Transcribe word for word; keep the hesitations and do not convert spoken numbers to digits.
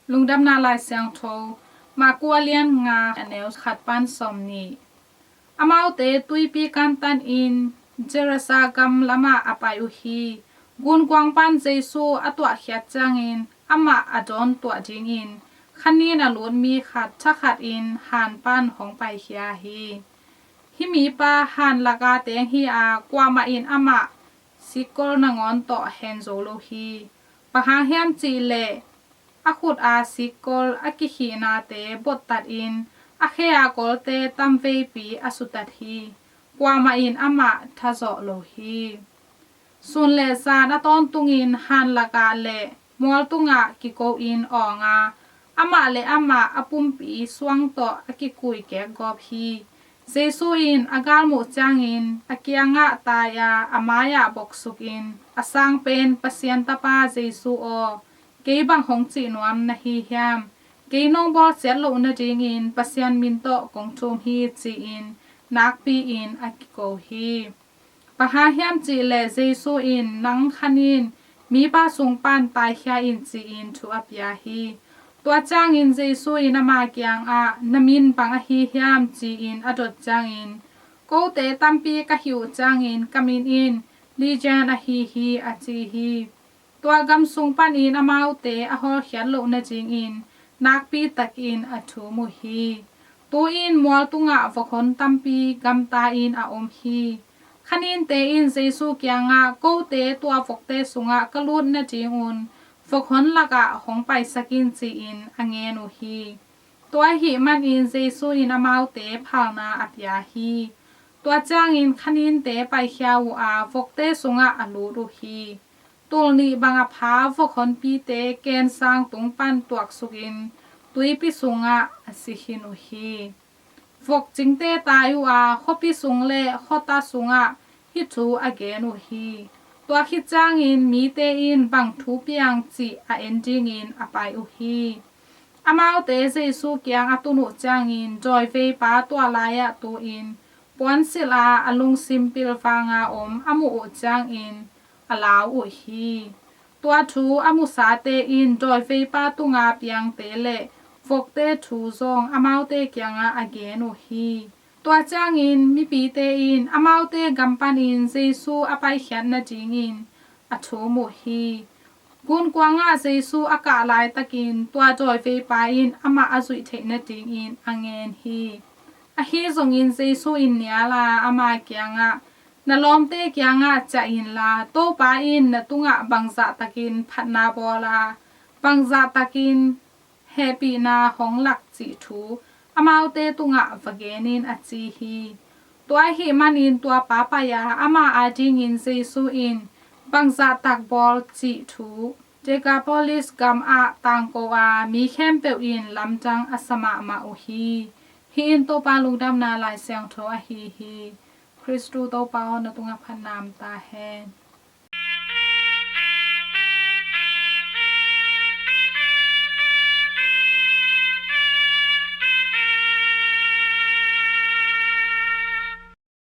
Lungdamna Lai Siangtho, Marku a lian nga, a neu khat pan sawmnih. Amaute tuipi kantanin Gerasa gam lamah a pai uh hi. Gunkuang pan Jesu a tuahkhiat ciangin amah a dawntuah dingin khanin a lut mi khat thakhatin han pan hong paikhia hi. Hih mipa han laka teng hi a, kuamah in amah sikkol nangawn tawh hen zo lo hi. Bang hang hiam cih leh a khut a sikkol a kikhihnate bottatin a khe a kolte tamveipi a sutat hi. Kuamah in amah thazawh lo hi. Sun le zan a tawntungin han lakah le mual tungah kiko-in awng a, amah le amah a pumpi suang tawh a kikui kekgawp hi. Jesu in a galmuh ciangin a kiangah tai a, a mai-ah boksukin, "A sangpen Pasian Tapa Jesu aw, kei bang hong cih nuam na hi hiam? Kei nong bawlsiat loh nadingin Pasian min tawh kong thum hi," ci-in nakpi-in a kiko hi. Bang hang hiam cih leh Jesu in, "Nang khanin mipa sung pan taikhia in," ci-in thu a pia hi. Tua ciangin Jesu in ama kiangah, "Na min bang ahi hiam?" ci-in a dot ciangin, "Kote tampi ka hih uh ciangin ka min in Legion ahi hi," a ci hi. Tua gam sung panin amaute a hawlkhiat loh nadingin nakpi takin a thum uh hi. Tu-in mual tungah vok hon tampi gamta-in a om hi. Khaninte in Jesu kiangah, "Kote tua vokte sungah ka lut nadingun vok hon lakah hong paisak in," ci-in a ngen uh hi. Tua ahih manin Jesu in amaute phalna a pia hi. Tua ciangin khaninte paikhia uh a, vokte sungah a lut uh hi. Tul nih bang a pha vok honpite kensang tung pan tuaksukin tuipi sungah a si khin uh hi. Vok cingte tai uh a, khuapi sung le khuata sungah hih thu a gen uh hi. Tua khit ciangin mite in bang thu piang cih a en dingin a pai uh hi. Amaute Jesu kiang a tun uh ciangin dawiveipa tua lai-ah tu-in puansilh a, a lungsim pilvanga om a muh uh ciangin a lau uh hi. Tua thu a musate in dawiveipa tunga piangte le vokte thu zong amaute kiangah a gen uh hi. Tua ciangin mipite in amaute gam panin Jesu a paikhiat nadingin a thum uh hi. Gunkuangah Jesu a kah laitakin tua dawiveipa in amah a zuih theih nadingin a ngen hi. Ahi zongin Jesu in nial a, ama kiangah, "Na lawmte kiangah ciah inla, Topa in na tungah bangzahtakin phatna bawl a, bangzahtakin hehpihna hong lak cih thu amaute tungah va gen in," a ci hi. Tua ahih manin tua pa pai a, ama adingin Jesu in bangzahtak bawl cih thu Decapolis gamah tangko a, mi khempeuh in lamdang a sa mahmah uh hi. Hih in Topa Lungdamna Lai Siangtho ahi hi. Khristu Topa aw, na tungah phatna om ta hen.